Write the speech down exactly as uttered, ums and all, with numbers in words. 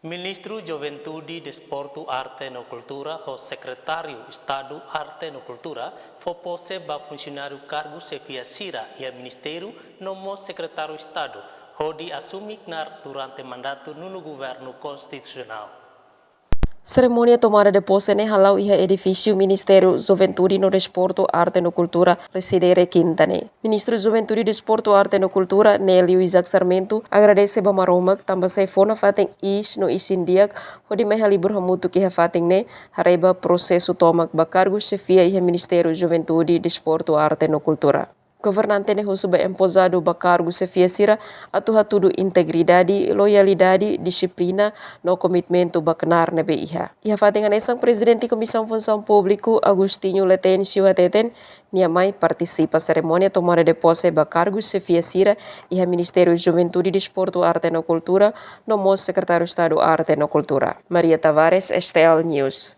Ministru Juventude, Desportu, Arte no Kultura ho Sekretáriu Estadu Arte no Kultura fó pose ba funsionáriu kargu xefia sira iha ministériu no mós sekretáriu Estadu hodi asume knaar durante mandatu nonu governu konstitusionál. Serimónia tomada de pose ne'e hala'o iha edifísiu Ministériu Juventude no Desportu, Arte no Kultura, Residencial Quinta ne'e. Ministru Juventude, Desportu, Arte no Kultura, Nélio Isaac Sarmento, agradese ba Maromak tanba sei fó nafatin iis no isin-di'ak hodi mai halibur hamutuk iha fatin ne'e, haree ba prosesu tomak ba kargu xefia iha Ministériu Juventude, Desportu, Arte no Kultura. Governante ne'e husu ba empozadu ba kargu xefia sira atu hatudu integridade, loialidade, dixiplina no komitmentu ba knaar ne'ebé iha. Iha fatin hanesan, Prezidente Komisaun Funsaun Públiku, Agostinho Letêncio, hateten, nia mai partisipa serimónia tomada de pose ba kargu xefia sira iha Ministériu Juventude, Desportu, Arte no Kultura, no mós Sekretáriu Estadu Arte no Kultura. Maria Tavares, S T L News.